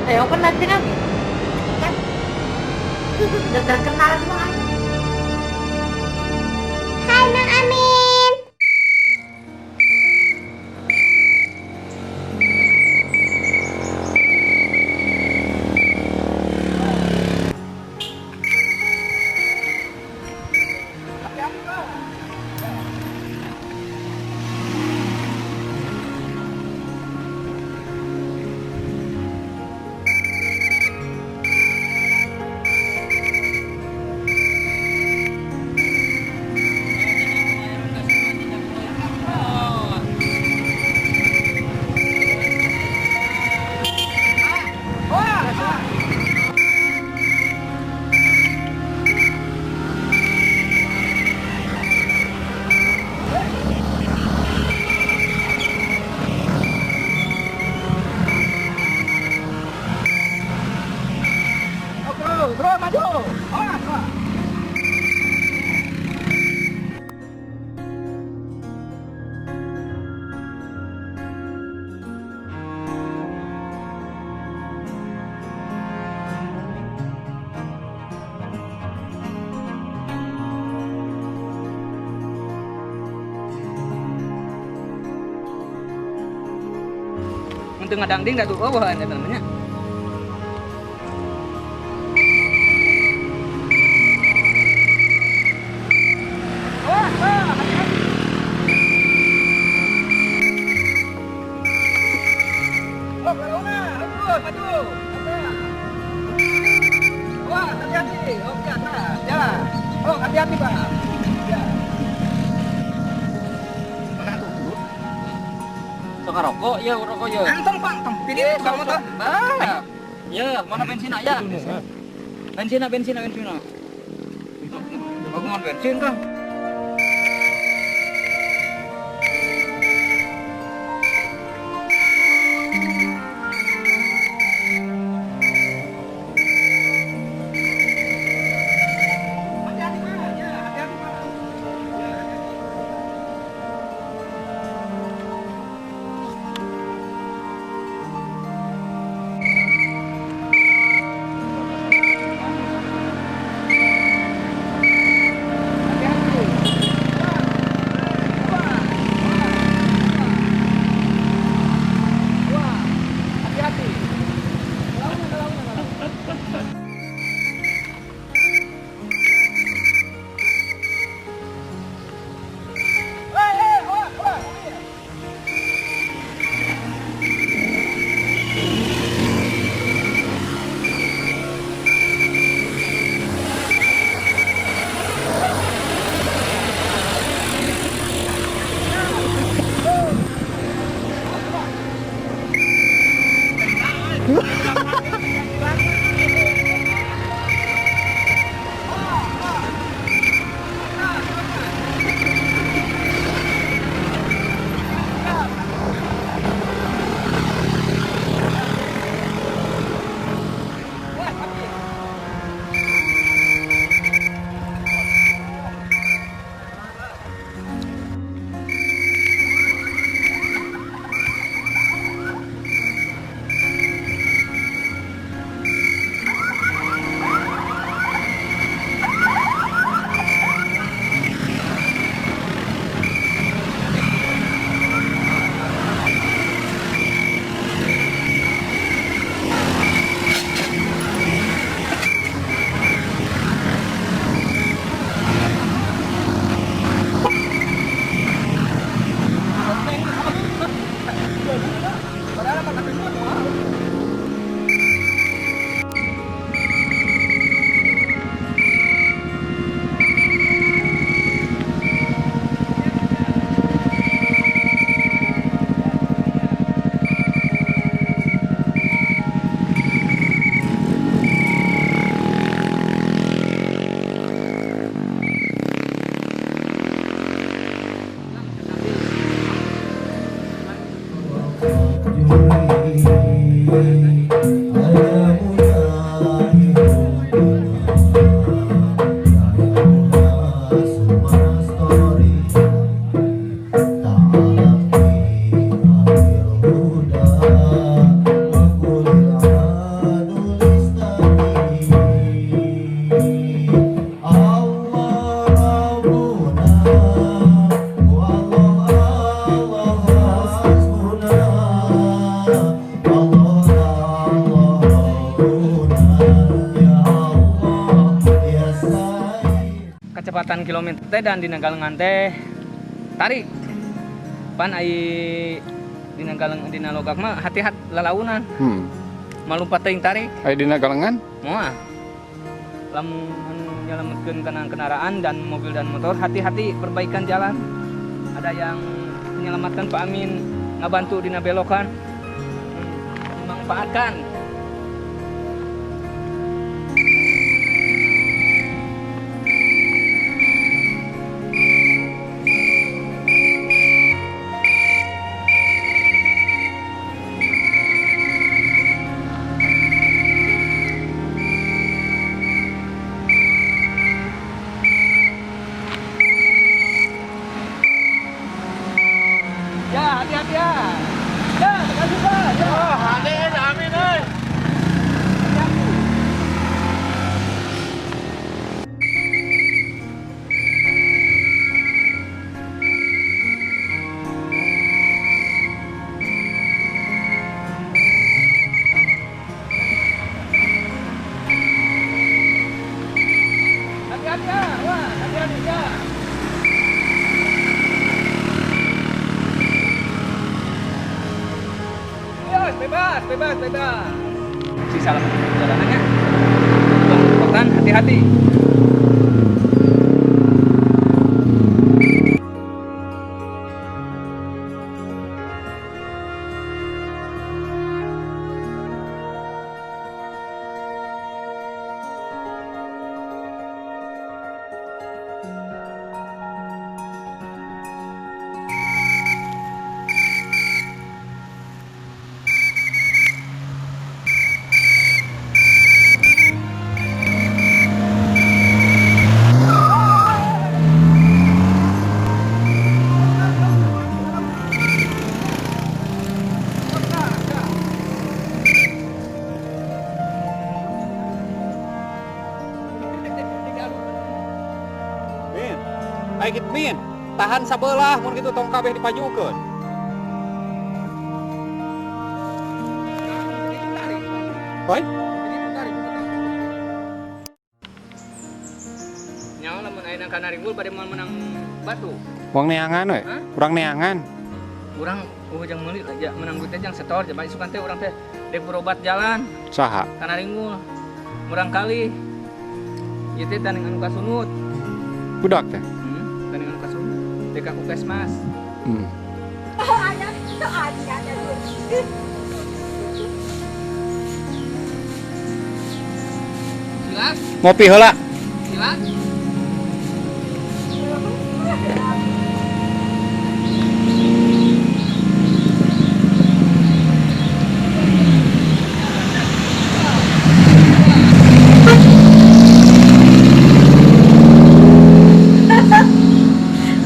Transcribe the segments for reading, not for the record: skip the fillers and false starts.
Ayo kan nanti kan. Udah terkenal semua. Hai Mang Amin. Bro, maju. Awas, Pak. Untuk ngadangding dah tuh, oh, namanya. Wah, hati-hati. Oke, atas. Ya. Oh, hati-hati, Pak. Ya. Mana tuh, Bro? Sok rokok ya, rokok ya. Anteng, Pak, anteng. Pilih tukang motor. Ah. Ya, mana bensin ya? Bensin, bensin, bensin. Aku mau bensin, Kang. 4 kilometer teh dan dina galengan teh tarik. Pan ai dina galeng dina logak mah hati-hati lalaunan. Malumpat teuing tarik. Ai dina galengan? Moal. Lamun nyelametkeun kana kendaraan dan mobil dan motor, hati-hati perbaikan jalan. Ada yang menyelamatkan Pak Amin ngabantu dina belokan. Memanfaatkan. Ya, hati-hati ya. Ya, kasih Pak. Ya. Oh, hade Amin euy. Hati-hati ya. Wah, hati-hati ya. Bebas, bebas, bebas. Sisa perjalanannya. Tong hati-hati. Min, ai kitu Min, tahan sabelah mun kitu tong kabeh dipajukeun. Hoi? Nyawa lamun aya nang kana ringgul bade moal menang batu. Wong neangan we, urang neangan. Urang jang meuli aja menang duit teh jang setor jaba isukan teh urang teh dek berobat jalan. Saha? Kana ringgul. Murang kali. Ieu teh tanding anu kasunut. Budak teh? Tanding anu kasunut. Dek ka puskesmas. Silas. Ngopi heula. Silas.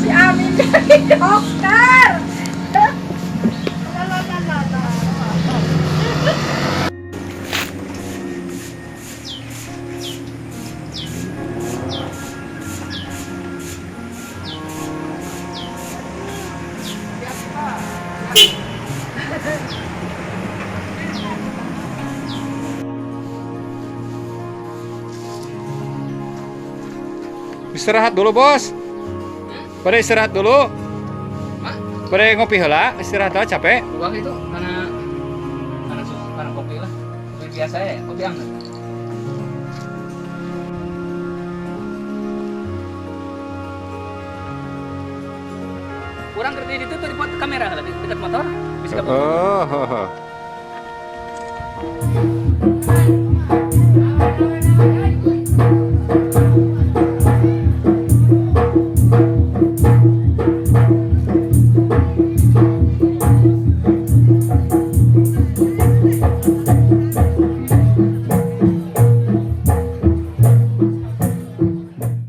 Si Amin jadi dokter. Istirahat dulu, Bos. Pada istirahat dulu. Hah? Pada ngopi heula, istirahat heula capek. Uang itu karena susu, karena kopi lah. Kopi biasa ya, kopi hangat. Kurang kerja itu tuh di kamera lah, dekat motor. Bisa Oh.